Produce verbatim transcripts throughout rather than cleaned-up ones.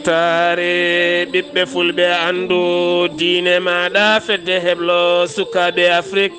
Taare ɓiɓɓe fulɓe, anndu diine maaɗa, fedde heblo sukaaɓe Afrik.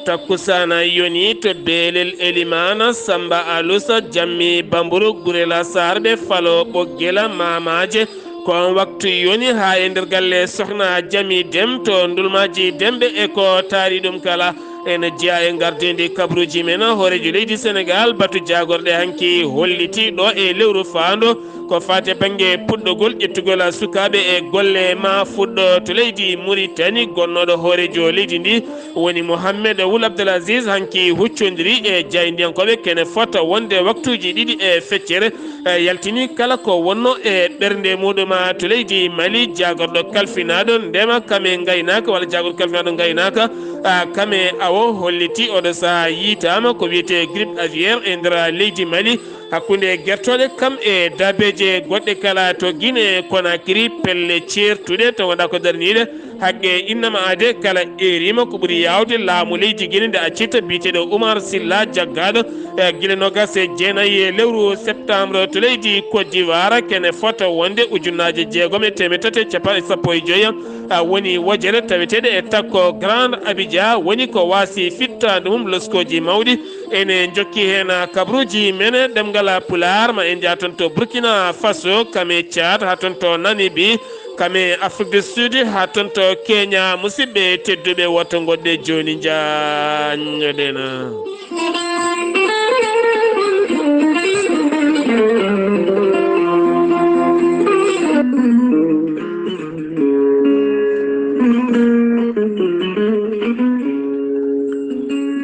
Takkusaana yoni to Beelel, Elimaana Samba Alusa, Jammi Bamburu, Gurela Sarɓe, Falo Ɓoggela, Maamaaje. Ko on waktu yoni haa e nder galle Sohna Jami Dem to Ndulmaaji Demɓe e ko taari ɗum kala. Ene jeyaa e ngardiindi kabaruuji men, hooreejo leydi Senegaal, batu jaagorɗe hanki holliti ɗo e lewru faando ko faati e bannge puɗɗogol ƴettugol sukaaɓe e golle ma fuɗɗo to leydi Muritani. Gonnooɗo hooreejo leydi ndi woni Mohammed Wul Abdel Aziz, hanki huccondiri e jaayndiyankooɓe kene fota wonde waktuuji ɗiɗi e feccere, e yaltini kala ko wonno e ɓernde muɗum to leydi Mali. Jaagorɗo kalfinaaɗo ndema kam e ngaynaaka, walla jaagorɗo kalfinaaɗo ngaynaaka, a, kam e awo holliti oɗo sahaa yiitaama ko wiyetee grippe aviaire e nder leydi Mali, hakkunde gertooɗe kam e dabeeje goɗɗe kala to Guinée Conakry, pelle ceertuɗe taw wonaa ko daraniiɗe. Haqqe innama aade kala erima ko ɓuri yaawde laamu leydi Guinée nde accirta biyeteeɗo Oumar Silla, jaggaaɗo e gila noogas e jeenayi e lewru septembre to leydi Côte d'Ivoire, kene fota wonde ujunnaaje jeegom e teemeɗɗe tati e capanɗe sappo e joyi, a, woni wojere taweteeɗe e takko Grand Abidjan, woni ko waasi fittaandu mum loskooji mawɗi. Ene jokki heen kabaruuji men ɗemngal Pulaar, ma en njah toon to Burkina Faso, kam e Tchad, haa toon to Namibie, kam e Afrique du Sud, haa toon to Kenya. Musidɓe tedduɓe, woto ngoɗɗe jooni, njaññoɗen.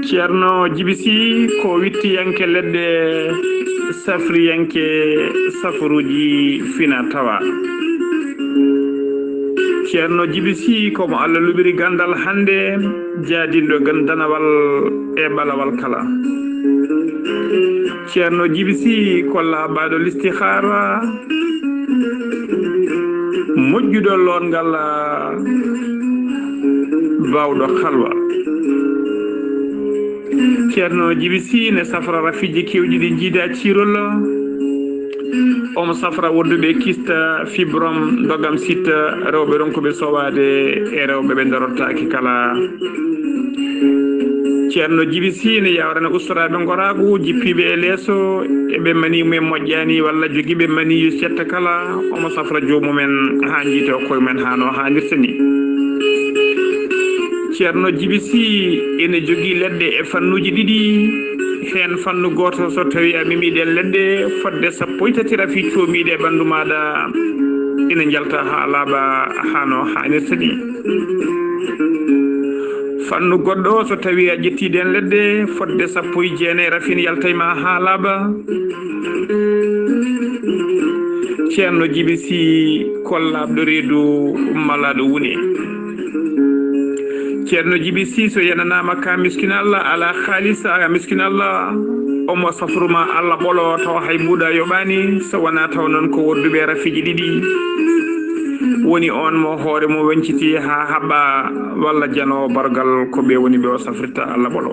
Ceerno Jibi Sih ko wittiyanke leɗɗe, safriyanke safaruuji fina tawa. Ceerno Jibi Sih ko mo Allah luɓiri ganndal hannde, jaadinɗo gan danawal e ɓalawal kala. Ceerno Jibi Sih ko laaɓaaɗo listihaara, moƴƴuɗo loongal, baawɗo halwa. Ceerno Jibi Sih ne safra rafiiji keewɗi ɗi njiida ciirol. Omo safra wonduɓe kista, fibrom, dogam sitta, rewɓe ronkuɓe sowaade e rewɓe ɓe darotaaki kala. Ceerno Jibi Sih ne yawrana ustoraaɓe ngoraagu, jippii ɓe e leeso, e ɓe manii mumen moƴƴaani walla jogii ɓe maniyu setta kala, omo safra joomum en haa njiita koye mumen haa no haanirta ni. Ceerno Jibi Sih ene jogii leɗɗe e fannuuji ɗiɗi, heen fannu gooto so tawii a memii ɗeen leɗɗe fodde sappo e tati rafi coomiiɗe e ɓanndu maaɗa, ene njalta haa laaɓa haa no haanirta ni. Fannu goɗɗo, so tawii a ƴettii ɗeen leɗɗe, fodde sappo e jeenayi rafin yaltay ma haa laaɓa. Ceerno Jibi Sih ko laaɓɗo reedu, malaaɗo wune. Ceerno Jibi Sih so yenanaama ka miskin Allah, alaa haalis, a miskin Allah, omo safru ma Allah ɓolo tawa hay mbuuɗa yoɓaani, so wonaa taw noon ko wonduɓe rafiiji ɗiɗi. Woni oon mo hoore mum weñciti haa haɓɓa, walla janoowo bargal, ko ɓe woni ɓe o safrirta Allah ɓolo.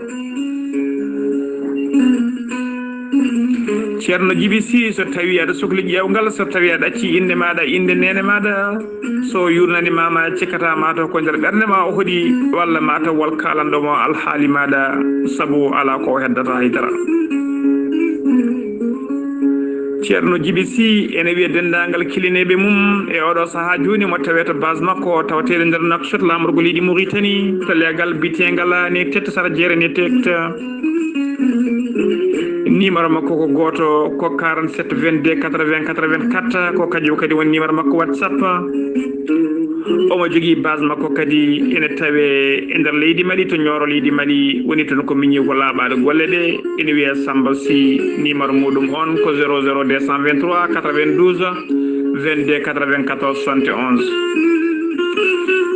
Ceerno Jibi Sih, so tawii aɗa sokli ƴeewngal, so tawii aɗa accii innde maaɗa, innde neene maaɗa, so yurnani ma, ma cikkataa ma taw ko nder ɓernde ma o hoɗi, walla ma taw wol kaalanɗo mo alhaali maaɗa, sabu alaa ko o heddata hay dara. Ceerno Jibi Sih ene wiya denndaangal kilineeɓe mum e oɗo sahaa jooni mo tawee to base makko tawateeɗo nder Nouakchott, laamorgo leydi Mauritanie, to leegal biteengal ne tetta sara jeere ne tetta. Numéro makko ko gooto, ko quarante-sept vingt-deux quatre-vingts quatre-vingt-quatre, ko kañum kadi woni numéro makko WhatsApp. Omo jogii base makko kadi ene tawee e nder leydi Mali, to Nioro leydi Mali, woni toon ko miññiiko laaɓaaɗo golle ɗe, ene wiyee Samba Sy, numéro muɗum on ko zéro zéro deux cent vingt-trois quatre-vingt-douze vingt-deux quatre-vingt-quatorze soixante et onze.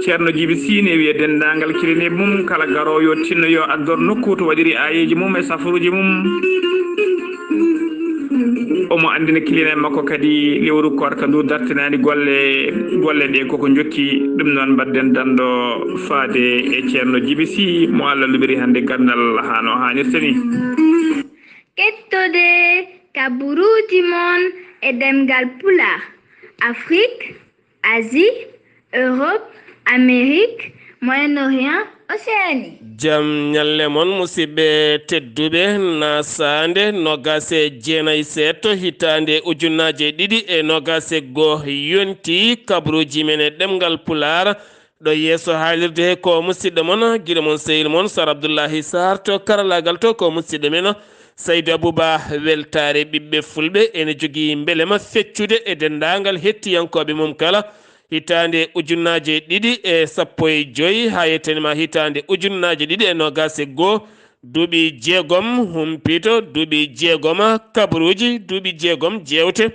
Ceerno Jibi Sih ne wiya denndaangal kilineeɓe mum, kala garoowo yo tinno yo addor nokku to waɗiri aayeeji mum e safaruuji mum. Omo anndina kilineeɓe makko kadi lewru koorka ndu dartinaani golle, golle ɗe koko jokki. Ɗum noon mbaɗden danndo faade e Ceerno Jibi Sih mo Allah luɓiri hannde ganndal haa no haanirta ni. Kettode kabaruuji mon e ɗemngal Pulaar. Afrique, Asie, Europe, Amérique, Moyen-Orient, Océanie. Jam ñalle mon, musidɓe tedduɓe, na saande nogas e jeenayi seeɗto, hitaande ujunnaaje ɗiɗi e nogas e goo yonti, kabruuji men e ɗemngal Pulaar. Ɗo yeeso haalirde he ko musidɗo mon, giɗo mon, sehil mon, Sar Abdullahi Sar to karalaagal to, ko musidɗo men Saydu Abuba. Weltaare ɓiɓɓe fulɓe ene jogii mbelema feccude e denndaangal hettiyankooɓe mum kala. Hitaande ujunnaaje ɗiɗi e sappo e joy haa yettanima hitaande ujunnaaje ɗiɗi e noogas e goo, duuɓi jeegom humpito, duuɓi jeegoma kabruuji, duuɓi jeegom jeewte.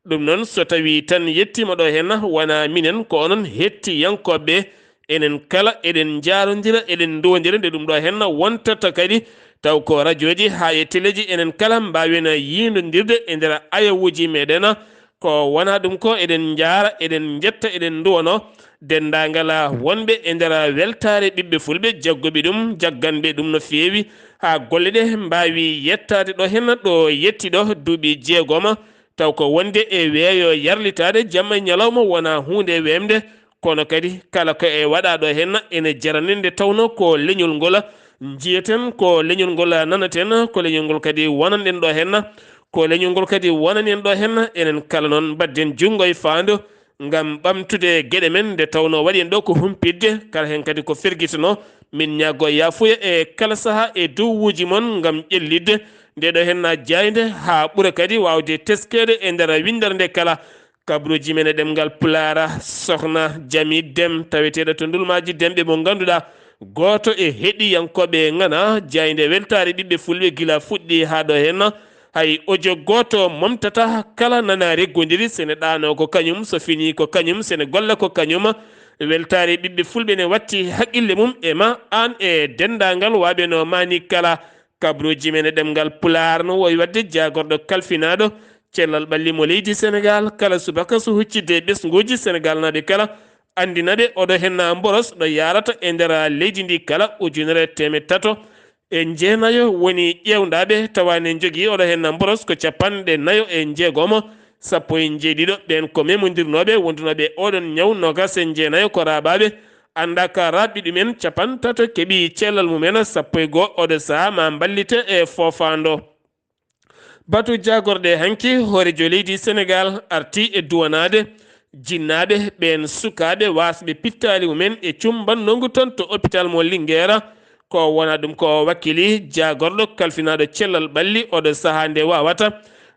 Ɗum noon, so tawii tan yettiima ɗo heen, wonaa minen, ko onon hettiyankooɓe. Enen kala eɗen njaarondira, eɗen nduwondira nde ɗum ɗo heen wontata kadi, taw ko rajooji haa e teleeji, enen kala mbaawena yiindondirde e nder ayawuuji meɗen. Ko wonaa ɗum ko, eɗen njaara, eɗen njetta, eɗen nduwano denndaangal wonɓe e nder weltaare ɓiɓɓe fulɓe, jagguɓe ɗum, jagganɓe ɗum no feewi, haa golle ɗe mbaawi yettaade ɗo heen ɗo yetti ɗo duuɓi jeegoma, taw ko wonde e weeyo yarlitaade jamma e ñalawma wonaa huunde weemde, kono kadi kala ko e waɗaa ɗo heen ene jarani, nde tawnoo ko leñol ngol njiyeten, ko leñol ngol nanaten, ko leñol ngol kadi wonanɗen ɗo heen, ko leñol ngol kadi wonani en ɗo heen. Enen kala noon, mbaɗden junngo e faandu ngam ɓamtude geɗe men, nde tawnoo waɗi en ɗo ko humpitde, kala heen kadi ko fergitanoo. Min ñaagoo yaafuya e kala sahaa e duwuuji mon ngam ƴellitde nde ɗo heen jaaynde haa ɓura kadi waawde teskeede e nder winndere nde kala. Kabruuji men e ɗemngal Pulaar, Sohna Jami Dem, taweteeɗo to Ndulmaaji Demɓe, mo ngannduɗaa gooto e heɗiyankooɓe ŋana jaaynde weltaare ɓiɓɓe fulɓe gila fuɗɗi haa ɗo heen. Hay ojo gooto momtata, kala nana reggodiri, sene ɗaano ko kañum, so fini ko kañum, sene golla ko kañum. Weltaare ɓiɓɓe fulɓe ne watti haqqille mum e ma, aan e denndaangal waaɓe no maani kala. Kabruuji men e ɗemngal Pulaar no wowi waɗde jaagorɗo kalfinaaɗo cellal ɓalli mo leydi Senegaal, kala subaka so huccidde ɓesnguuji Senegaalnaaɓe kala, anndina ɓe oɗo heen mboros ɗo yaarata e nder leydi ndi kala, ujunere teemeɗɗe tato e jeenayo woni ƴeewndaaɓe, tawa ne njogii oɗo heen mboros ko capanɗe nayo e jeegomo, sappo e jeeɗiɗo. Ɓeen ko memondirnooɓe, wondunooɓe oɗon ñaw noogas e jeenayo ko raaɓaaɓe, anndaa ka raaɓɓi ɗumen, capanɗe tato keɓi cellal mumen, sappo e goo oɗo sahaa ma mballite e foofaando. Batu jaagorɗe hanki, hooreejo leydi Senegaal arti e duwanaade jinnaaɓe ɓeen sukaaɓe waasɓe pittaali mumen e cummbannongu toon to hôpital mo Linguère. Ko wonaa ɗum ko wakkili jaagorɗo kalfinaaɗo cellal ɓalli oɗo sahaa nde waawata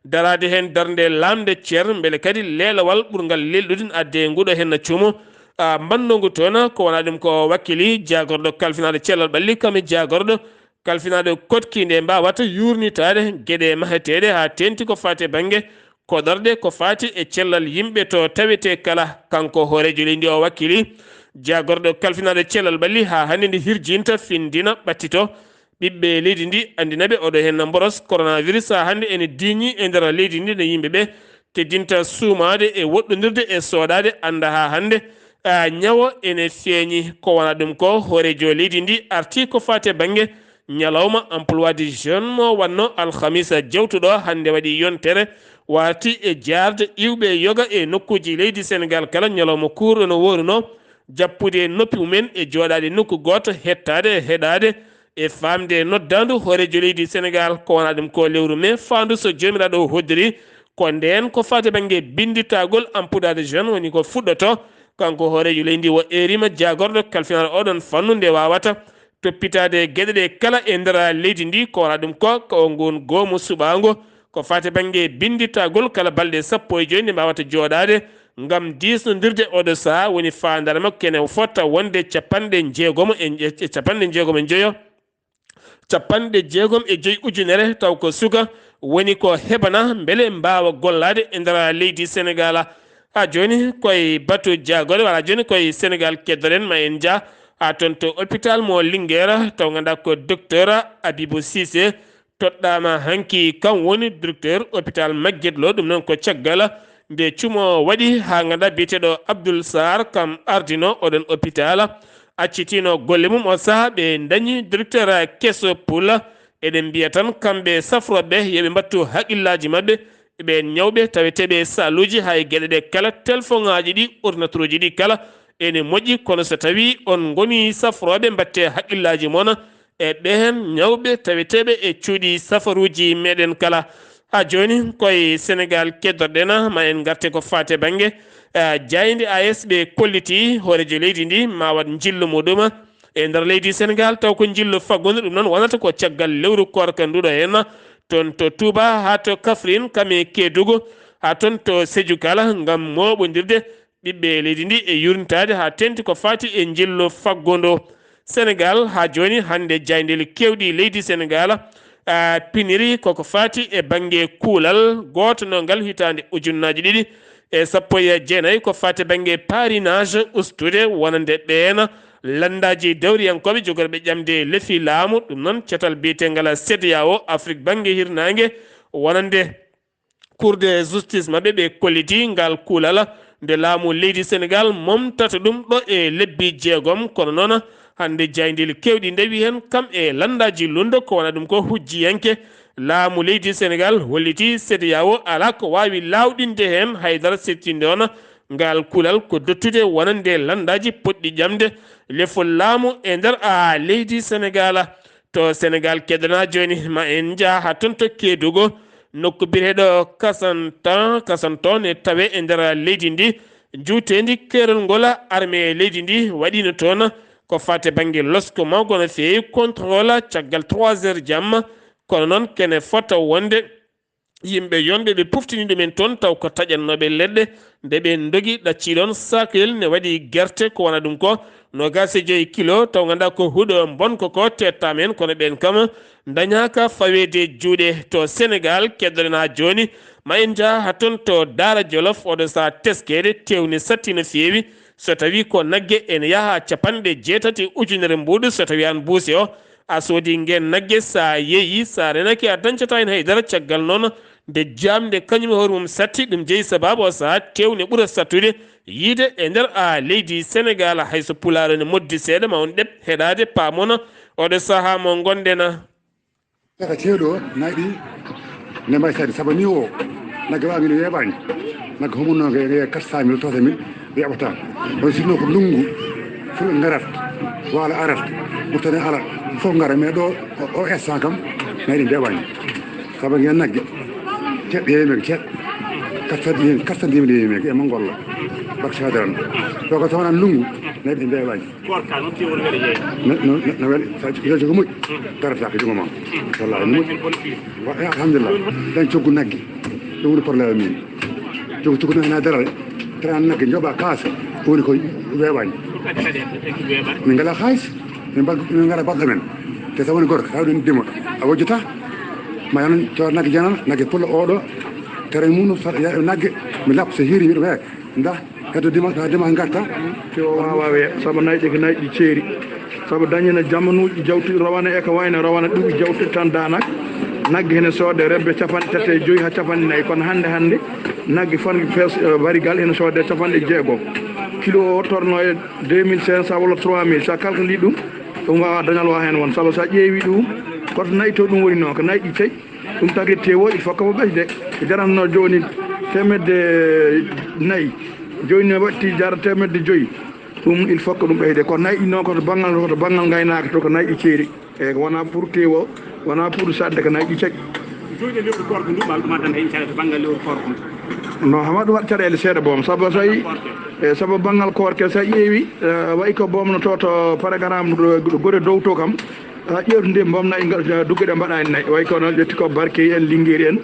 daraade heen darnde laamnde cer, mbele kadi leelawal ɓurngal leelɗude adde nguɗo heen cuumu, a, mbannongu toon. Ko wonaa ɗum ko wakkili jaagorɗo kalfinaaɗo cellal ɓalli, kam e jaagorɗo kalfinaaɗo koɗki nde mbaawata yuurnitaade geɗe maheteeɗe haa teeŋti ko faati e bannge koɗorɗe ko faati e cellal yimɓe to tawetee kala. Kanko hooreejo leydi o wakkili jaagorɗo kalfinaaɗo cellal ɓalli haa hannde nde hirjinta, findina, ɓattito ɓiɓɓe leydi ndi, anndina ɓe oɗo heen mboros coronavirus haa hannde ene diiñi e nder leydi ndi, no yimɓe ɓe teddinta suumaade e woɗɗondirde e soodaade, annda haa hannde, a, ñawo ene feeñi. Ko wonaa ɗum ko, hooreejo leydi ndi arti ko faati e bannge ñalawma emploi des jeunes mo wonno alhamisa jawtuɗo hannde waɗi yontere, warti e jaarde iwɓe yoga e nokkuuji leydi Senegaal kala, ñalawma kuurɗo no woorunoo, jappude noppi mumen e jooɗaade nokku gooto, hettaade e heɗaade e faamde noddaandu hooreejo leydi Senegaal. Ko wonaa ɗum ko, lewru mee faandu so Joomiraaɗo hoddiri, ko ndeen ko faati bannge binnditagol emploi des jeunes woni ko fuɗɗoto. Kanko hooreejo leydi o eeriima jaagorɗo kalfinaaɗo oɗon fannu nde waawata toppitaade geɗe ɗe kala e nder leydi ndi. Ko wonaa ɗum ko, ko ngun goomu suɓaango ko faati bannge binnditagol kala balɗe sappo e joy nde mbaawata jooɗaade ngam diisnondirde oɗo sahaa. Woni faandaare makko kene fota wonde capanɗe jeegomo e, e capanɗe jeegomo e njoyo, capanɗe jeegom e joy ujunere, taw ko suka woni ko heɓana mbele mbaawa gollaade e nder leydi Senegaal. Haa jooni koye batu jaagorɗe, walla jooni koye Senegaal keddoɗen, ma en njah haa toon to hôpital mo Linguère, taw nganndaa ko docteur Abibou Cissé toɗɗaama hanki, kam woni directeur hôpital Magatte Lô. Ɗum noon ko caggal nde cuumo waɗi haa nganndaa biyeteeɗo Abdoul Sarr kam ardino oɗon hôpital, accitino golle mum o sahaa, ɓe ndañi directeur keso Pool. Eɗen mbiya tan kamɓe safrooɓe yo ɓe mbattu haqqillaaji maɓɓe ɓeen ñawɓe taweteeɓe e saaluuji haa e geɗe ɗe kala, telefoŋaaji ɗi, ordinateuruuji ɗi kala, ene moƴƴi, kono so tawii on ngoni safrooɓe, mbaɗtee haqqillaaji mon e ɓeen ñawɓe taweteeɓe e cuuɗi safaruuji meɗen kala. Haa jooni, koye Senegaal keddoɗen, ma en ngarte ko faati e bannge, eh, jaaynde A S ɓe kolliti hooreejo leydi ndi ma waɗ njillu muɗum e nder leydi Senegaal, taw ko njillu faggundu, ɗum noon wonata ko caggal lewru koorka nduɗo heen, toon to Touba haa to Kaffrine, kam e Kédougou, haa toon to Sédhiou kala, ngam mooɓondirde ɓiɓɓe leydi ndi e yurnitaade haa teeŋti ko faati e njillu faggundu. Senegaal haa jooni, hannde jaayndeeli keewɗi leydi Senegaal, a, piniri koko faati e bannge kuulal gooto no ngal hitaande ujunnaaji ɗiɗi e sappo e jeenayi, ko faati e bannge parrainage, ustude wonande ɓeen lanndaaji dawriyankooɓe jogorɓe ƴamde lefi laamu. Ɗum noon, catal biyetengal CEDEAO Afrik bannge hirnaange, wonande Cour de justice maɓɓe, ɓe kolliti ngal kuulal nde laamu leydi Senegaal momtata ɗum ɗo e lebbi jeegom. Kono noon, hannde jaayndeeli keewɗi ndewi heen, kam e lanndaaji lunndo, ko wona ɗum ko hujjiyanke laamu leydi Senegaal holliti CEDEAO alaa ko waawi laawɗinde heen haydara, settinde on ngal kuulal ko dottude wonande lanndaaji potɗi ƴamde lefol laamu e nder a leydi Senegaal. To Senegaal keddana jooni, ma en njah haa toon to Keedugo, nokku biyeteeɗo Kasantan, Kasanton ne tawee e nder leydi ndi, njuuteendi keerol ngol armée leydi ndi waɗiino toon ko faati bannge losko mawgo no feewi, contrôle caggal trois heures jamma. Kono noon, kene fota wonde yimɓe yonɓe ɓe puftini ɗumen toon, taw ko taƴannooɓe leɗɗe. Nde ɓe ndogi, ɗaccii ɗoon saakuyel ne waɗi gerte, ko wona ɗum ko noogaas e joy kilo, taw ngannduɗaa ko huɗo mbonko ko teettaama heen, kono ɓeen kam ndañaaka faweede juuɗe. To Senegaal, keddoɗen haa jooni, ma en njah haa toon to Daara Jolof, oɗo sahaa teskeede, teew ne satti no feewi. So tawii ko nagge, ene yaha capanɗe jeetati ujunere mbuuɗu, so tawii aan buuse o, a soodi ngeen nagge, so a yeeyi, so a renake, a dañcataa heen hay dara. Caggal noon, nde jaamnde kañum e hoore mum satti, ɗum jeyi sabaabu o sahaa teew ne ɓura sattude yiyde e nder a leydi Senegaal. Hay so pulaar ne moddi seeɗa, ma on ɗeɓ heɗaade, paamon oɗo sahaa mo ngonɗen. Saka ceeɗu o, nayi ɗi ne mbayi seeɗa, sabu ni o, nagge waawani weeɓaani. Nagge homunoo nge, nge quatre cent mille, trois cent mille, ɓe yaɓataa. On sinno ko ndunngu, fulɓe ngarat, waalo arat, Mauritanie ala, fof ngara, mais ɗo, o, o instant kam, nayi ɗi mbeeɓaani. Sabu ngen nagge, ceeɗ yeeyi men, ceeɗ. Quatre cent dix mille, quatre cent dix mille yeeyi men, e Manngo Allah. Barke Sadio Rane. Ɗo ko so wonaa ndunngu, nayi ɗi mbeeɓaani. Koorka noon, teewol wele yeeyi. No, no, no, no wele, sa, yo jogo moƴƴi. Darata ko junngo ma. Wallaahi, no moƴƴi. Wa-, eh, alhamdulillah. Dañ coggu nagge. Ɗum woni problème min. Jogo coggu nagge na darata. Tara nagge njoɓa kaasa. Woni ko weeɓaani. Min ngalaa kaalis. Min mbal-, min ngalaa baɗɗo men. Te so woni gorko, taw ɗum dimo. A wojjata. Ma yan to nagge janan, nagge pullo oɗo. Tere mum, sa-, ya-, nagge. Mi lappa so hiiri, mi ɗum, eh. Nda, heddo dimanche, ha dimanche garta. Te o wawa weeɓa, sabu nayi ɗi ko nayi ɗi ceeri. Sabu dañina jamanuuji jawtuɗi rawane e ko wayno rawane ɗuuɗi jawtuɗi tan daanaka. Nagge hene soode rebbe capanɗe tati e joyi ha capanɗe nayi. Kono hannde, hannde, nagge fanɗi fees, eh, barigal hene soode capanɗe jeegom. Kilo o torno e deux mille cinq cents walla trois mille. Sa calcule ɗum, ɗum wawa dañal wa hen won. Sabu sa ƴeewi ɗum, koto nayi to ɗum woni noon, ko nayi ɗi tawi. Ɗum tagi tewo, il faut que mo ɓeyde. Ko jaranno jooni teemedde nayi. Jooni ne watti jara teemedde joyi. Ɗum il faut que ɗum ɓeyde. Ko nayi ɗi noon, ko to banngal, ko to banngal ngaynaaka to, ko nayi ɗi ceeri. E ko wona pour tewo, wona pour sadde, ko nayi ɗi cagi. Jooni e lewru koorko ndu, ɓaal ɗum addan hay inchallah to banngal lewru koorko ndu. No, hama ɗum waɗ caɗeele seeɗa boom. Sabu so yi-, e sabu banngal koorke, so ƴeewi, eh, wayi ko boom no to, to programme ɗo, ɗo gore dow to kam. A ƴeewtu nde boom nayi nga-, dugge ɗe mbaɗa heen nayi. Way kono ƴetti ko Barkeyi en, Lingeeri en.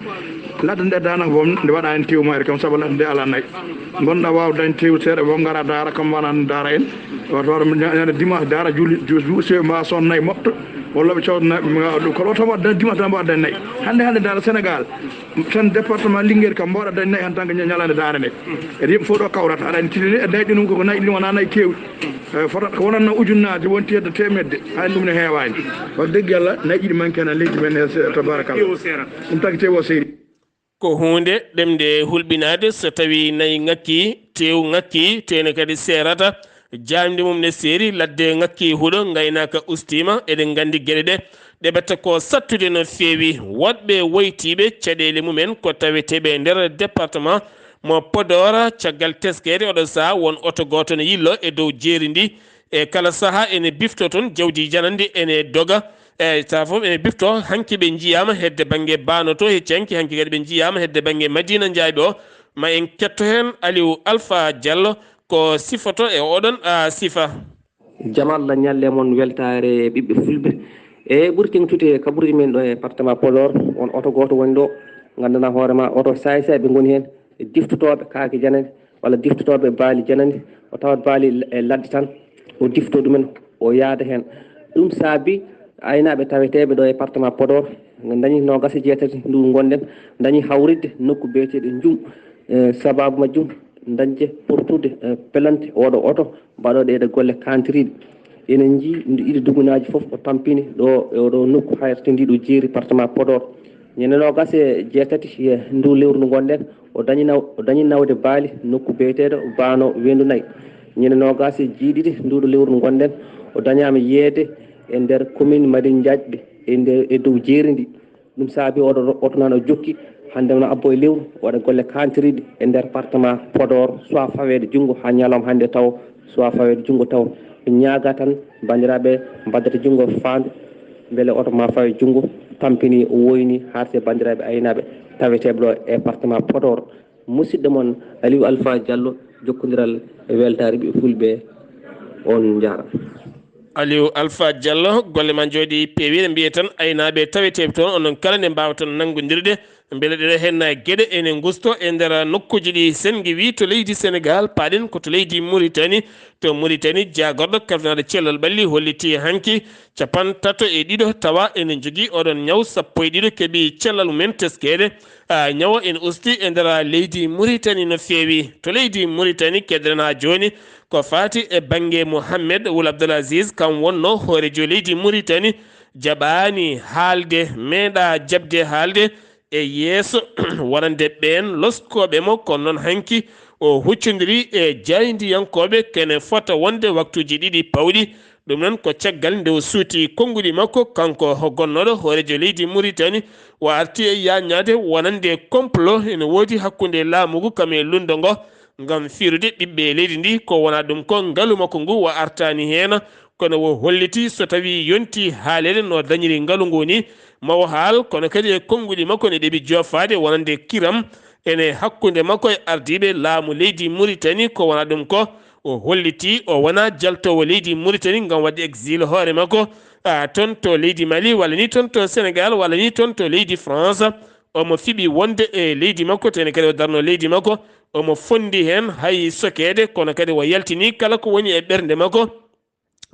Ladde nde daanaka boom nde waɗa heen tew mayre kam, sabu ladde nde alaa nayi. Ngonɗa waaw dañ tew seeɗa boom ngara daara kam, wona daara en. Wato waɗa ñande dimanche daara juuli, ju-, ju-, sew ma son nayi moɓto. Walla ɓe cawda nayi, ɓe ngawa ɗum. Kono o tan waɗa dimanche tan mbaɗa dañ nayi. Hannde, hannde daara Sénégal, tan département Linguère kam mbaɗa dañ nayi en tant que ña-, ñalande daara nde. E yimɓe fof ɗo kawrata. Aɗa anndi tigi ni, e nayi ɗi ɗum ko nayi ɗi wona nayi keewɗi. Eh, fotata ko wonatno ujunnaaje, wonti hedde teemedde, hay ɗum ne heewaani. Wax dëgg Yàlla, nayi ɗiɗi manque na leydi men he se-, tabarakallah. Teew o seerata. Ɗum tagi teew o seeri. Ko huunde ɗemde hulɓinaade, so tawii nayi ŋakki, teew ŋakki, teene kadi seerata. Jaamde mum ne seeri, ladde ŋakki huɗo, ngaynaaka ustiima. Eɗen nganndi geɗe ɗe, ɗe ɓetta ko sattude no feewi. Woɗɓe woytiiɓe caɗeele mumen ko taweteeɓe e nder département mo Podor. Caggal teskeede oɗo sahaa, won oto gooto ne yillo e dow jeeri ndi. E kala sahaa ene bifto toon jawdi janandi ene doga. E sahaa fof ene bifto. Hanki ɓe njiyaama hedde bannge Baano to, hecci hanki, hanki kadi ɓe njiyaama hedde bannge Madina Njaaɓe o. Ma en ketto heen Aliou Alpha Diallo ko sifoto e oɗon, a, sifa. Jam Allah ñalle mon weltaare ɓiɓɓe fulɓe. E ɓuri teŋtude kaɓruuji men ɗo e département Podor, on oto gooto woni ɗo, nganndanaa hoore ma oto saay saay ɓe ngoni heen, diftotooɓe kaake janani walla diftotooɓe baali janani, o tawat baali e ladde tan, o difto ɗumen, o yaada heen. Ɗum saabi aynaaɓe taweteeɓe ɗo e département Podor, ndañi noogaas e jeetati ndu ngonɗen, ndañi hawritde nokku biyeteeɗo Njum. E sabaabu majjum, dañde portude, e, pelante oɗo oto mbaɗooɗo ɗeɗo golle kantiriiɗe. Enen njii ndu ɗiɗi dugunaaji fof o tampini ɗo e oɗo nokku hayre to ndiɗo jeeri département Podor. Ñande noogaas e jeetati e ndu lewru ndu ngonɗen, o dañi naw-, o dañi nawde baali nokku biyeteeɗo Baano Weendu Nayi. Ñande noogaas e jeeɗiɗi nduɗo lewru ndu ngonɗen, o dañaama yeeyde e nder commune Madina Njaaɓe e nder, e dow jeeri ndi. Ɗum saabi oɗo oto nan o jokki hannde wona abbo e lewru waɗa golle kantiriiɗe e nder département Podor, soit faweede junngo haa ñalawma hannde taw, soit faweede junngo taw. Ɓe ñaaga tan banndiraaɓe mbaddata junngo faandu mbele oto ma fawe junngo, tampini, woyni, harte banndiraaɓe aynaaɓe taweteeɓe ɗo e département Podor. Musidɗo mon Aliou Alpha Diallo, jokkondiral e weltaare ɓiɓɓe fulɓe, on njaaraama. Aliou Alpha Diallo, golle ma njooɗi peewiiɗe, mbiye tan aynaaɓe taweteeɓe toon, onon kala nde mbaawaton nanngondirde, mbele ɗeɗo heen geɗe ene ngusto e nder nokkuuji ɗi senngi wi to leydi Senegaal, paaɗen ko to leydi Muritani. To Muritani, jaagorɗo kalfinaaɗo cellal ɓalli holliti hanki capanɗe tato e ɗiɗo tawa ene njogii oɗon ñaw, sappo e ɗiɗo keɓi cellal mumen teskeede. A, ñawo ene usti e nder leydi Muritani no feewi. To leydi Muritani, keddana jooni ko faati e bannge Mohamed Wul Abdul Aziz, kam wonno hoorejo leydi Muritani, jaɓaani haalde, meeɗa jaɓde haalde e yeeso wonande ɓeen loskooɓe mo. Kono noon hanki o huccondiri e jaayndiyankooɓe kene fota wonde waktuuji ɗiɗi pawɗi. Ɗum noon ko caggal nde o suuti konnguɗi makko, kanko ho gonnooɗo hoorejo leydi Muritani, o arti e yaaññaade wonande complot ene woodi hakkunde laamu ngu kam e lunndo ngo ngam fiirude ɓiɓɓe leydi ndi. Ko wonaa ɗum ko ngalu makko ngu o artaani heen, kono o holliti so tawii yontii haaleede no dañiri ngalu ngu ni, ma o haal, kono kadi e konnguɗi makko ne ɗeɓi joofaade wonande kiram ene hakkunde makko e ardiiɓe laamu leydi Muritani. Ko wonaa ɗum ko o holliti o wonaa jaltoowo leydi Muritani ngam waɗde exil hoore makko, a, toon to leydi Mali, walla ni toon to Senegaal, walla ni toon to leydi France. Omo fiɓi wonde e leydi makko, tene kadi o darno leydi makko, omo fondi heen hay sokeede, kono kadi o yaltini kala ko woni e ɓernde makko.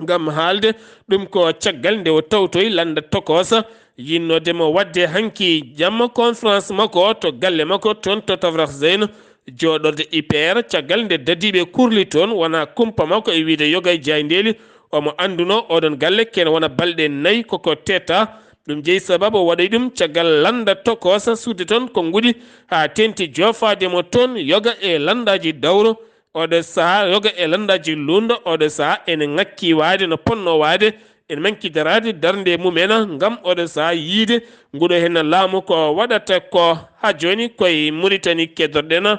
Ngam haalde ɗum ko caggal nde o tawtoyi lannda tokoosa, yinnode mo waɗde hanki jamma conférence makko to galle makko toon to Tafrax Zeyno, jooɗorde I P R, caggal nde dadiiɓe kurli toon, wonaa kumpa makko e wiyde yoga e jaayndeeli. Omo annduno oɗon galle kene wona balɗe nayi koko teta. Ɗum jeyi sababu o waɗoyi ɗum caggal lannda tokoosa suude toon konnguɗi haa teeŋti joofaade mo toon yoga e lanndaaji dawro. Oɗo sahaa yoga e lanndaaji luulndo, oɗo sahaa ene ŋakki waade no potnoo waade, ene manki daraade darnde mum en ngam oɗo sahaa yiyde nguɗo heen laamu ko waɗata ko. Haa jooni koye Muritani keddorɗen.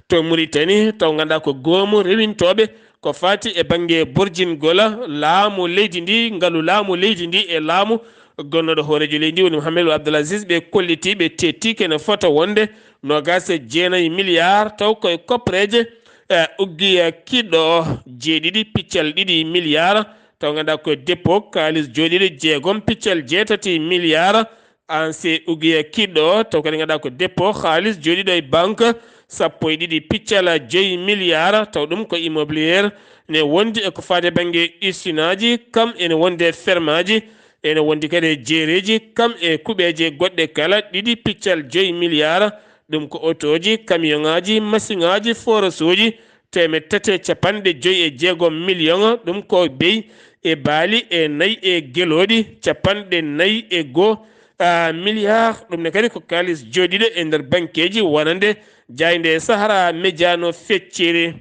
To Muritani, taw nganndaa ko goomu rewintooɓe ko faati e bannge borjingol laamu leydi ndi, ngalu laamu leydi ndi e laamu gonnooɗo hooreejo leydi ndi woni Mouhamed Abdoul Aziz, ɓe kolliti, ɓe teetti kene fota wonde noogaas e jeenayi milliard, taw koye koppareeje, e, uggiya kiɗɗo jeeɗiɗi piccal ɗiɗi milliard, taw nganndaa koye dépôt kaalis jooɗiiɗo jeegom piccal jeetati milliard, anse uggiya kiɗɗo, taw kadi nganndaa ko dépôt kaalis jooɗiiɗo e banque sappo e ɗiɗi piccal joyi milliard, taw ɗum ko immobilier ne wondi e ko faade bannge usine aji, kam ene wondi e ferme aji, ene wondi kadi e jeereeji, kam e kuɓeeje goɗɗe kala ɗiɗi piccal joyi milliard, ɗum ko otooji, camion aji, masiŋaaji, forosooji, teemeɗɗe tati e capanɗe joyi e jeegom million, ɗum ko beyi e baali e nayi e gelooɗi, capanɗe nayi e goo, a, milliard, ɗum ne kadi ko kaalis jooɗiiɗo e nder bankeeji wonande jaaynde Sahara Media no fecciri.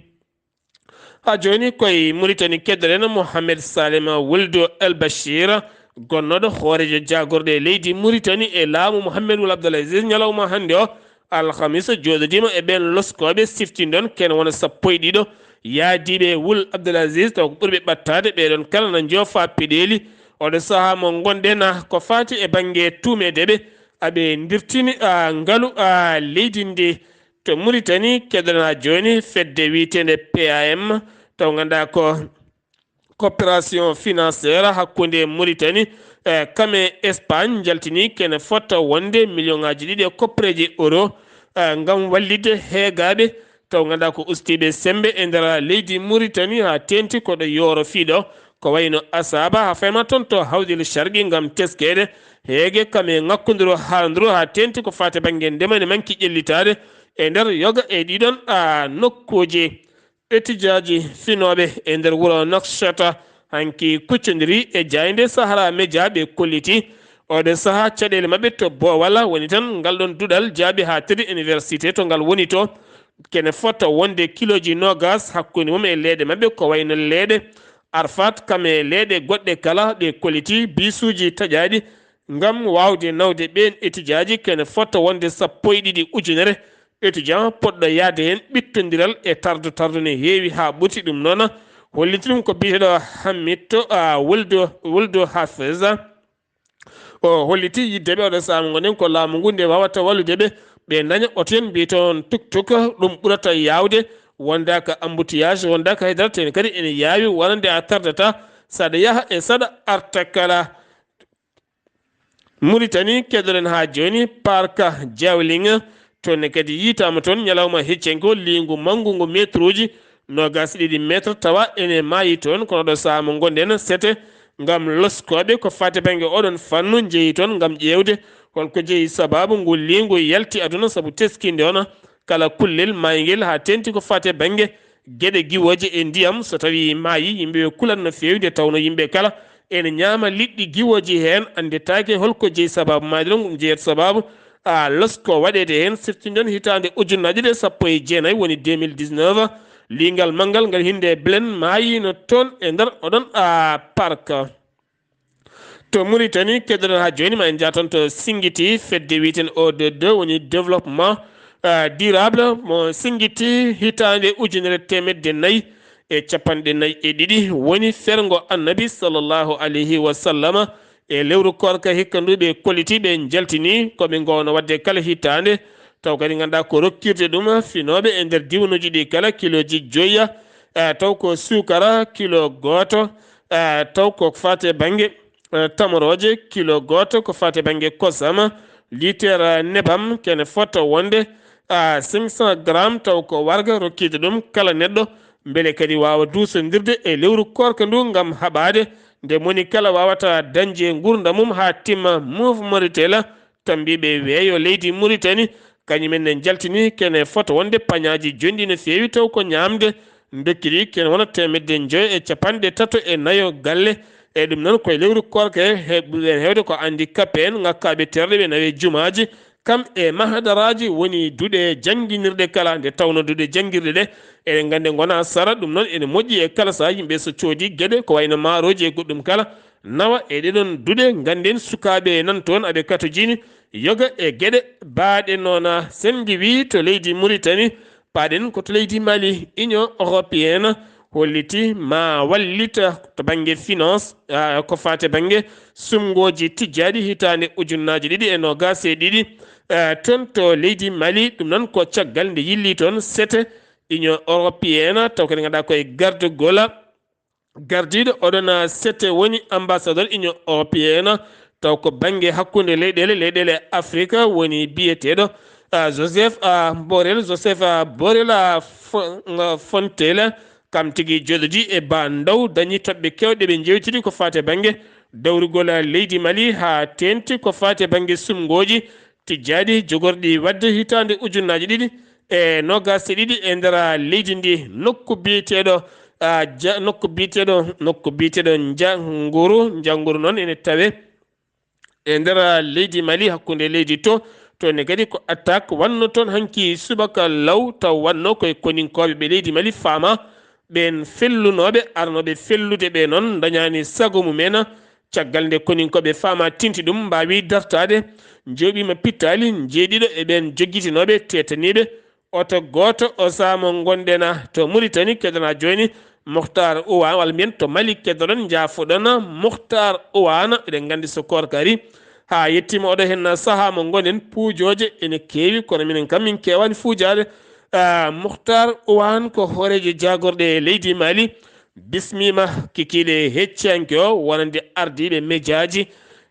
Haa jooni koye Muritani keddoɗen Mohamed Salem Wuldu El Bachir, gonnooɗo hooreejo jaagorɗe leydi Muritani e laamu Mohamed Wul Abdul Aziz. Ñalawma hannde o, alhamisa, jooɗodiima e ɓeen loskooɓe, siftinɗon kene wona sappo e ɗiɗo yaadiiɓe Wul Abdul Aziz, taw ko ɓurɓe ɓattaade. Ɓeeɗon kala na njoofa peɗeeli. Oɗo sahaa mo ngonɗen, ko faati e bannge tuumeede ɓe, aɓe ndirtini, a, ngalu, a, leydi ndi. To Muritani, keɗoɗen haa jooni fedde wiyeteende P A M, taw ngannduɗaa ko coopération financière hakkunde Muritani, e, kam e Espagne, njaltini kene fota wonde million ŋaaji ɗiɗi e koppareeje euro, e, ngam wallitde heegaaɓe, taw ngannduɗaa ko ustiiɓe semmbe e nder leydi Muritani, haa teeŋti ko ɗo Yooro fii ɗo, ko wayno Asaaba, haa fayma toon to Hawdil Sharqi ngam teskeede heege kam e ŋakkonduru haalanduru, haa teeŋti ko faati bannge ndema ene manki ƴellitaade e nder yoga e ɗiɗon, a, nokkuuji. Etijaaji finooɓe e nder wuro Nouakchott hanki kuccondiri e jaaynde Sahara Media, ɓe kolliti oɗo sahaa caɗeele maɓɓe to Boowal woni tan ngal ɗon duɗal jaabi haa tiri université to ngal woni to. Kene fota wonde kilooji noogas hakkunde mum e leeɗe maɓɓe, ko wayno leeɗe Arfat kam e leeɗe goɗɗe kala. Ɓe kolliti biisuuji taƴaaɗi ngam waawde nawde ɓeen etijaaji. Kene fota wonde sappo e ɗiɗi ujunere étudiant poɗɗo yahde heen. Ɓittondiral e tardo tardo ne heewi haa ɓurti. Ɗum noon, holliti ɗum ko biyeteeɗo Hamidou, a, Wuldu, Wuldu Hafez. O holliti yiɗde ɓe oɗo sahaa mo ngonɗen ko laamu ngu nde waawata wallude ɓe, ɓe ndaña oto en mbiyetee on tuk-tuk, ɗum ɓurata yaawde, wondaaka embouteillage, wondaaka hay dara, tee kadi ene yaawi wonande a tardata saɗa yaha e saɗa arta kala. Muritani, keɗoɗen haa jooni, park Diawling, toon ne kadi yiytaama toon ñalawma hecci hanki o liingu manngu ngu meetruuji noogas e ɗiɗi meetre, tawa ene maayi toon. Kono ɗo sahaa mo ngonɗen, sete ngam loskooɓe ko faati bannge oɗon fannu njehi toon ngam ƴeewde hol ko jeyi sabaabu ngu liingu yalti aduna, sabu teskinde on kala kullel maayngel, haa teeŋti ko faati bannge geɗe giwooje e ndiyam. So tawii maayi, yimɓe ɓe kulat no feewi, nde tawnoo yimɓe kala ene ñaama liɗɗi giwooji heen, annditaake hol ko jeyi sabaabu maayde ɗum, ɗum jeyata sabaabu, a, losko waɗeede heen. Siftinɗen hitaande ujunnaaje ɗiɗi e sappo e jeenayi, woni deux mille dix-neuf, liingal manngal ngal hinnde Belen maayiino toon e nder oɗon, a, park. To Muritani, keɗoɗen haa jooni, ma en njah toon to Singiti, fedde wiyeteende O D deux, woni développement, a, durable mo Singiti, hitaande ujunere teemedde nayi e capanɗe nayi e ɗiɗi, woni ferngo Annabi sallallahu alayhi wa sallama. E lewru koorka hikka ndu ɓe kolliti, ɓe njaltini ko ɓe ngoono waɗde kala hitaande, taw kadi ngannduɗaa ko rokkirde ɗum finooɓe e nder diiwanuuji ɗi kala kilooji joyi, e, taw ko suukara kilo gooto, e, taw ko faati e bannge, e, tamorooje kilo gooto, ko faati e bannge kosam, liiter nebam kene fota wonde, a, cinq cents grammes, taw ko warga rokkirde ɗum kala neɗɗo, mbele kadi waawa duusondirde e lewru koorka ndu ngam haɓaade nde moni kala waawata dañde e nguurndam mum haa timma. Move Moritel, tammbiiɓe weeyo leydi Muritani, kañum en ne njaltini kene fota wonde pañaaji jonɗi no feewi, taw ko ñaamde ndokkiri kene wona teemedde njoyo e capanɗe tato e nayo galle. E ɗum noon, koye lewru koorka he, ɓurɗen heewde ko handicapé en, ŋakkaaɓe terɗe, ɓe nawe jumaaji, kam e mahadaraaji woni duɗe jannginirɗe kala, nde tawnoo duɗe janngirɗe ɗe, eɗen nganndi ngonaa sara. Ɗum noon ene moƴƴi e kala sahaa yimɓe so coodi geɗe ko wayno maarooji e goɗɗum kala, nawa e ɗeɗon duɗe, ngannden sukaaɓe nan toon aɓe katojini yoga e geɗe baaɗe noon. Senngi wii to leydi Muritani, paaɗen ko to leydi Mali, Union Européenne holliti ma wallita to bannge finance, ah, ko faati e bannge sumngooji tijjaaɗi hitaande ujunnaaji ɗiɗi e noogaas e ɗiɗi. Ah, toon to leydi Mali, ɗum noon ko caggal nde yilli toon sete Union Européenne, taw kadi ngannduɗaa koye garde gola gardiiɗo oɗon sete woni ambassadeur Union Européenne, taw ko bannge hakkunde leyɗeele, leyɗeele Afrique woni biyeteeɗo, ah, Joseph, ah, Borrell, Joseph, ah, Borrell, ah, Fo-, ah, Fontel. Kam tigi jooɗodii e ba ndaw, dañi toɓɓe keewɗe ɓe njeewtidi ko faati e bannge dawrugol leydi Mali, haa teeŋti ko faati e bannge sumngooji tijjaaɗi jogorɗi waɗde hitaande ujunnaaji ɗiɗi e noogaas e ɗiɗi e nder leydi ndi, nokku biyeteeɗo, ah, Ja-, nokku biyeteeɗo, nokku biyeteeɗo Njanguru, Njanguru noon ene tawee e nder leydi Mali, hakkunde leydi to, to ne kadi ko attaque wanno toon hanki subaka law, taw wanno koye koninkooɓe ɓe leydi Mali, faama Ɓeen fellunooɓe arnooɓe fellude ɓe noon ndañaani sago mumen. Caggal nde koninkooɓe faama tinti ɗum, mbaawi dartaade, njooɓiima pittaali njeeɗiɗo e ɓeen joggitinooɓe teetaniiɓe oto gooto o sahaa mo ngonɗen to Muritani keddana jooni Muhtar Uwan, walla mbiyen to Mali keddoɗon njaafoɗon Muhtar Uwan. Eɗen nganndi so koorka ari haa yettiima oɗo heen sahaa mo ngonɗen, puujooje ene keewi, kono minen kam min keewaani fuujaade. Ah, Muhtar Uwan ko hooreejo jaagorɗe leydi Mali, bismiima kikiiɗe hecciyanke o wonande ardiiɓe mejaaji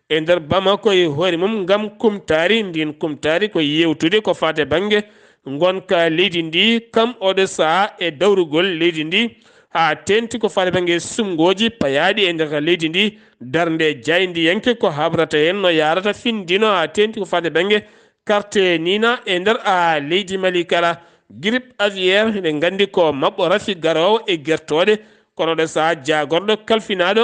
e nder Bamako e hoore mum ngam kumtaari. Ndin kumtaari ko yewtude ko faati e bannge ngonka leydi ndi, kam oɗo sahaa e dawrugol leydi ndi, haa teeŋti ko faati e bannge suɓngooji payaaɗi e nder leydi ndi, darnde jaayndiyanke ko habrata heen no yaarata findino, haa teeŋti ko faati e bannge carte nina e nder a leydi Mali kala. Grippe aviaire, eɗen nganndi ko maɓɓo rafi garoowo e gertooɗe, kono oɗo sahaa jaagorɗo kalfinaaɗo,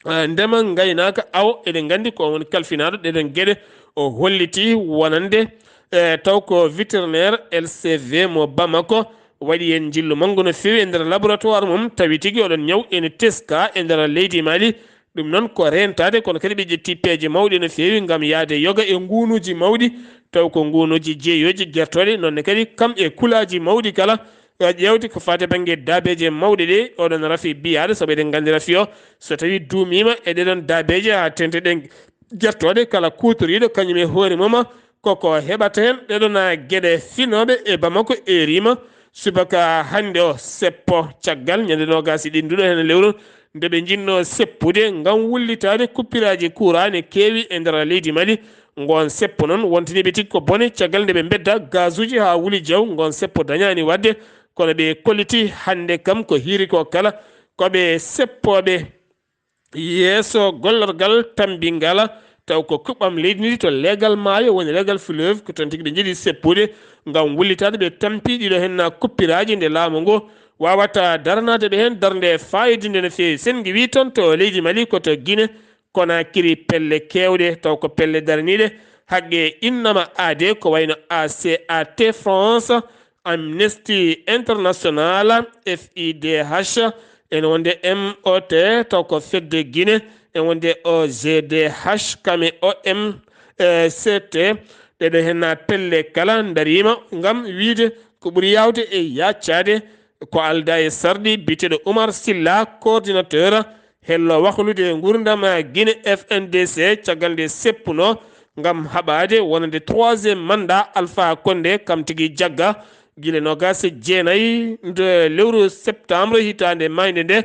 eh, ndema ngaynaaka awo, eɗen nganndi ko woni kalfinaaɗo ɗeɗen geɗe. O holliti wonande, eh, taw ko vétérinaire L C V mo Bamako waɗi heen njillu manngu no feewi e nder laboratoire mum, tawi tigi oɗon ñaw ene teska e nder leydi Mali. Ɗum noon ko reentaade, kono kadi ɓe ƴetti peeje mawɗe no feewi ngam yahde yoga e ngunuuji mawɗi, taw ko ngunuuji jeeyooji gertooɗe, noon ne kadi kam e kulaaji mawɗi kala, eh, ƴeewde ko faati e bannge daabeeje mawɗe ɗe, oɗon rafi biyaaɗo, sabu eɗen nganndi rafi o, so tawi duumiima e ɗeɗon daabeeje haa teeŋti ɗen gertooɗe, kala kuutoriiɗo kañum e hoore mum, koko heɓata heen ɗeɗon geɗe finooɓe e Bamako e Rima, subaka hannde o seppo caggal ñande noogaas e ɗiɗi nduɗo heen lewru, nde ɓe njinnoo seppude ngam wullitaade kuppiraaji kuuraa ne keewi e nder leydi Mali. Ngoon seppo noon wontiniiɓe tigi ko bone, caggal nde ɓe mbedda gaasuuji haa wuli jaw, ngoon seppo dañaani waɗde, kono ɓe kolliti hannde kam ko hiiri ko kala, ko ɓe seppooɓe yeeso gollorgal tammbingal, taw ko kuɓɓam leydi ndi to leegal maayo, woni leegal fleuve, ko toon tigi ɓe njiɗi seppude ngam wullitaade ɓe tampi ɗiɗo heen kuppiraaji nde laamu ngu waawata daranaade ɓe heen darnde faayidinde no feewi. Sen ngi wi toon to leydi Mali ko to Guinée Conakry pelle keewɗe, taw ko pelle daraniiɗe haqqe innama aade, ko wayno A C A T France, Amnesty International, F I D H, ene wonde M O T, taw ko fedde Guinée, ene wonde O G D H, kame O M C T, ɗeɗo heen pelle kala ndariima ngam wiyde ko ɓuri yaawde e yaaccaade ko aldaa e sarɗi. Biyeteeɗo Oumar Sylla, coordinateur hello wahlude nguurndam Guinée F N D C, caggal nde seppunoo ngam haɓaade wonande troisième mandat Alpha Condé, kam tigi jagga gila noogaas e jeenayi nde lewru septembre hitaande maayde nde.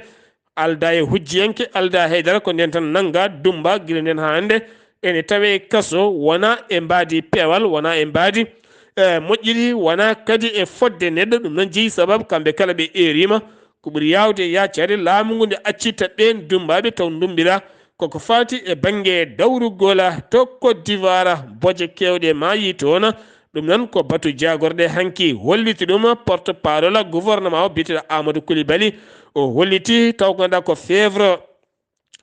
Aldaa e hujjiyanke, aldaa haydara, ko ndeen tan nanngaa dummba gila ndeen haa hannde. Ene tawee kaso, wonaa e mbaadi peewal, wonaa e mbaadi, eh, moƴƴiri, wonaa kadi e fodde neɗɗo. Ɗum noon jeyi sababu kamɓe kala ɓe eeriima. Ko ɓuri yaawde e yaacaade laamu ngu nde accitta ɓeen dummbaaɓe taw ndummbiraa koko faati e bannge dawrugol to Côte d'Ivoire, boje keewɗe maayii toon. Ɗum noon ko batu jaagorɗe hanki holliti ɗum porte-parole gouvernement o biyeteeɗo Amadou Coulibaly. O holliti taw ko ngannduɗaa ko fièvre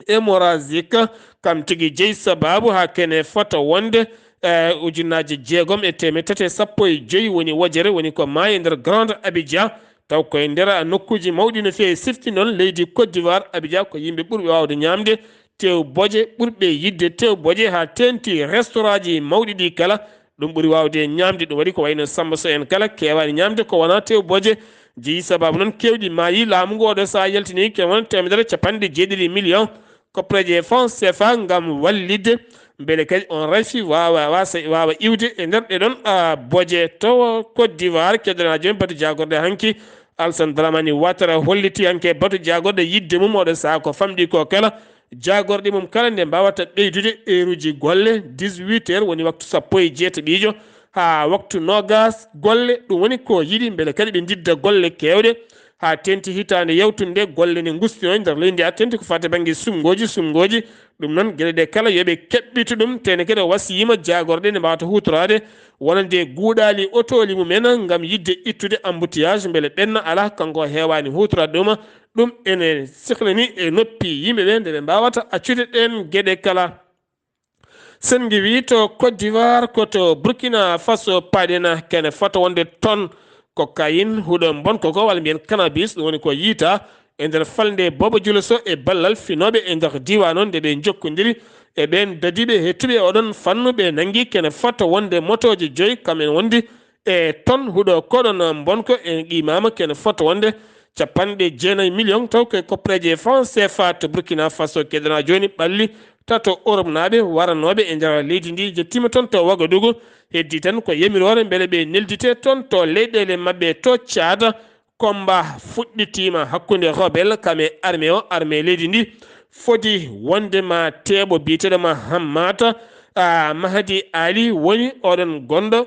hémorragique, kam tigi jeyi sababu haa kene fota wonde, eh, ujunnaaje jeegom e teemeɗɗe tati e sappo e joyi woni wojere woni ko maayi e nder Grand Abidjan, taw koye nder nokkuuji mawɗi no feewi. Sifti noon leydi Côte d'Ivoire, Abidjan ko yimɓe ɓurɓe waawde ñaamde tew boje, ɓurɓe yiɗde tew boje haa teeŋti restaurant ji mawɗi ɗi kala. Ɗum ɓuri waawde ñaamde, ɗum waɗi ko wayno Samba Sow en kala keewaani ñaamde ko wonaa tew boje. Jeyi sababu noon keewɗi maayi, laamu ngu oɗo sahaa yaltini ke won teemedere capanɗe jeeɗiɗi million koppareeje franc C F A ngam wallitde mbele kadi on rafi waawa, waasa, waawa iwde e nder ɗeɗon, ah, boje to Côte d'Ivoire. Keddora jooni batu jaagorɗe hanki, Alassane Dramane Ouattara holliti hanki e batu jaagorɗe yiɗde mum oɗo sahaa ko famɗi ko kala. Jaagorɗe mum kala nde mbaawata ɓeydude eeruji golle, dix-huit heures woni waktu sappo e jeetaɓiijo haa waktu noogaas golle. Ɗum woni ko yiɗi mbele kadi ɓe ndidda golle keewɗe haa teeŋti hitaande yawtunde golle ne ngustinoo e nder leydi, haa teeŋti ko faati bannge suɓngooji, suɓngooji. Ɗum noon geɗe ɗe kala yo ɓe keɓɓitu ɗum, teeŋti kadi o wasiyiima jaagorɗe nde mbaawata huutoraade wonande guuɗaali otooli mumen ngam yiɗde ittude embouteillage mbele ɓenna alaa, kanko o heewaani huutoraade ɗum. Ɗum ene siklani e noppi yimɓe ɓe nde ɓe mbaawata accude ɗeen geɗe kala. Sen ngiwii to Côte d'Ivoire, ko to Burkina Faso paaɗen, kene fota wonde tonne Cocaïne, huɗo mbonko ko, walla mbiyen cannabis, ɗum woni ko yiytaa e nder falnde Boobo Julo Sow e ballal finooɓe e nder diiwaan o, nde ɓe njokkondiri e ɓeen dadiiɓe heɗtuɓe oɗon fannu. Ɓe nanngi kene fota wonde motooje joyi, kam en wondi e ton huɗo koɗon mbonko, en qiimaama kene fota wonde capanɗe jeenayi million, taw ko e koppareeje franc C F A to Burkina Faso. Keddana jooni ɓalli tato Europe naaɓe waranooɓe e nder leydi ndi, jettiima toon to Wagadugu. Heddii tan ko yamiroore mbele ɓe nelditee toon to leyɗeele maɓɓe to Caada. Combat fuɗɗitiima hakkunde rebelle kam e armée o, armée leydi ndi fodi wonde ma teeɓo biyeteeɗo ma Hammata, ah, Mahdi Ali woni oɗon gonɗo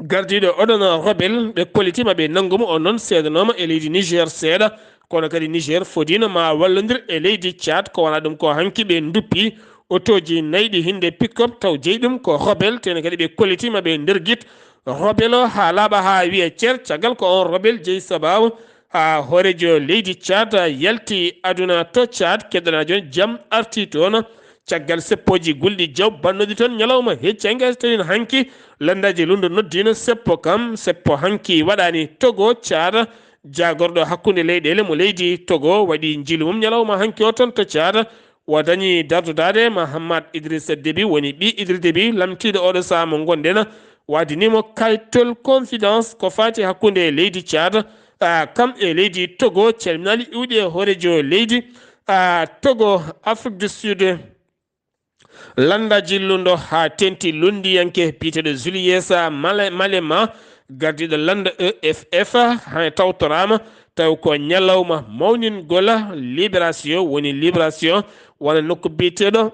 gardiiɗo oɗon rebelle. Ɓe kollitiima ɓe nanngu mo, on noon seedanooma e leydi Niger seeɗa, kono kadi Niger fodiino ma wallondir e leydi Tchad. Ko wonaa ɗum ko hanki ɓe nduppi otooji nayi ɗi hinde pick-up taw jeyi ɗum ko rebelle, tene kadi ɓe kollitiima ɓe nder git rebelle o haa laaɓa haa wiya cer. Caggal ko on rebelle jeyi sabaabu haa hooreejo leydi Tchad yalti aduna to Tchad. Keddana jooni jam arti toon caggal seppooji gulɗi jaw bannoɗi toon ñalawma hecci hanki, so tawii hanki lanndaaji lunndo noddiino seppo kam, seppo hanki waɗaani Togo, Tchad, jaagorɗo hakkunde leyɗeele mo leydi Togo waɗi njiilu mum ñalawma hanki o toon to Tchad. O dañi dartodaade Mahamat Idrissa Déby, woni ɓii Idrissa Déby, lamtiiɗo oɗo sahaa mo ngonɗen, waadini mo kayitol confidence ko faati hakkunde leydi Tchad, ah, kam e leydi Togo. Calminaali iwɗi e hooreejo leydi, ah, Togo, Afrique du Sud. Lannda jillundo haa teŋti lunndiyanke biyeteeɗo Julius Male-, Malema, gardiiɗo lannda E F F, hay tawtoraama, taw ko ñalawma mawningol Libération, woni Libération, wona nokku biyeteeɗo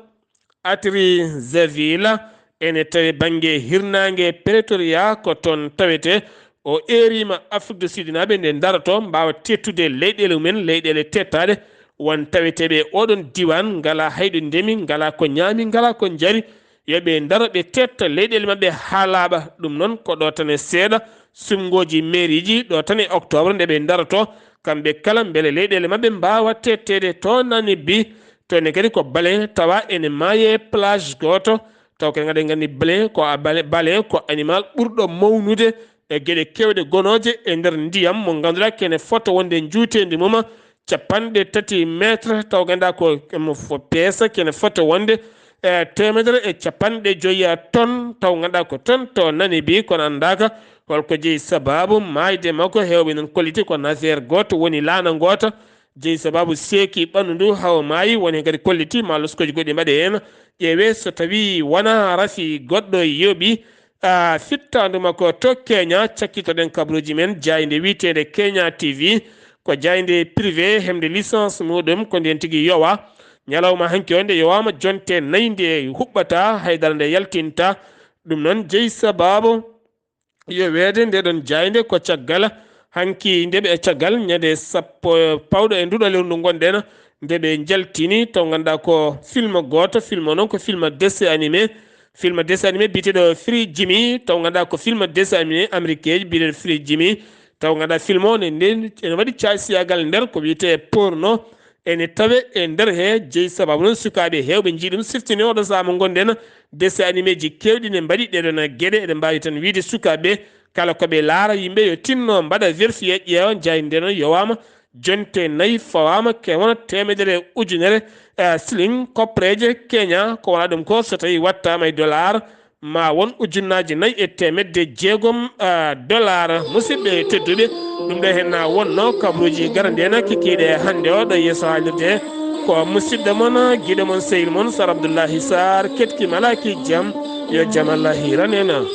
Atteridgeville, ene tawi bannge hirnaange Pretoria, ko toon tawetee. O eeriima Afrique du Sud naaɓe nde ndaroto, mbaawa teettude leyɗeele mumen, leyɗeele teettaaɗe. Won taweteeɓe e oɗon diiwaan ngalaa hay ɗo ndemi, ngalaa ko ñaami, ngalaa ko njari. Yo ɓe ndaro, ɓe teetta leyɗeele maɓɓe haa laaɓa. Ɗum noon ko ɗo tan e seeɗa, suɓngooji meeriiji ɗo tan e octobre nde ɓe ndaroto kamɓe kala, mbele leyɗeele maɓɓe mbaawa teetteede. To Namibie, to ne kadi ko baleŋ tawa ene maayi e plage gooto. Taw ko eɗen nganndi baleŋ ko a-, bale-, baleŋ ko animal ɓurɗo mawnude e geɗe keewɗe gonooje e nder ndiyam, mo ngannduɗaa kene fota wonde njuuteendi mum capanɗe tati mètre, taw ngannduɗaa ko mo fo-, peesa kene fota wonde, e, teemedere e capanɗe joyi tonnes, taw ngannduɗaa ko toon to Namibie, kono anndaaka holko jeyi sabaabu maayde makko. Heewɓe noon kolliti ko navire gooto woni laana ngoota jeyi sabaabu seeki ɓanndu ndu, hawa maayi. Woni heen kadi kolliti ma loskooji goɗɗi mbaɗe heen, ƴeewee so tawii wonaa rafi goɗɗo yooɓi, a, fittaandu makko to Kenya. Cakkitoɗen kabaruuji men jaaynde wiyeteende Kenya T V, ko jaaynde privé heɓde licence muɗum, ko ndeen tigi yowa. Ñalawma hanki o nde yowaama jonte nayi, nde huɓɓata, haydara nde yaltinta. Ɗum noon jeyi sabaabu yoweede nde ɗon jaaynde ko caggal hanki nde ɓe, caggal ñande sappo pawɗo e nduɗo lewru ndu ngonɗen, nde ɓe njaltini, taw ngannduɗaa ko film gooto, film o noon ko film dessin animé, film dessin animé biyeteeɗo Free Jimmy, taw ngannduɗaa ko film dessin animé américain biyeteeɗo Free Jimmy, taw ngannduɗaa film o ne, nden ene waɗi caasiyagal nder ko wiyetee porno, ene tawe e nder he. Jeyi sabaabu noon sukaaɓe heewɓe njii ɗum, siftini oɗo sahaa mo ngonɗen, dessin animé ji keewɗi ne mbaɗi ɗeɗon geɗe. Eɗen mbaawi tan wiyde sukaaɓe kala ko ɓe laara, yimɓe yo tinno mbaɗa vérifier, ƴeewa, jaaynde noon yowaama jonte nayi, fawaama ke wona teemedere ujunere, eh, siling, koppareeje Kenya. Ko wona ɗum ko, so tawii wattaama e dollar, ma won ujunnaaji nayi e teemedde jeegom, ah, dollar. Musidɓe tedduɓe, ɗum ɗo heen na wonno kabaruuji garande en kikiiɗe hannde o ɗo yeeso haalirde. Ko musidɗo mon, giɗo mon, sehil mon, Sar Abdullahi Sarr, ketki malaki jam, yo jam Allah hiran en.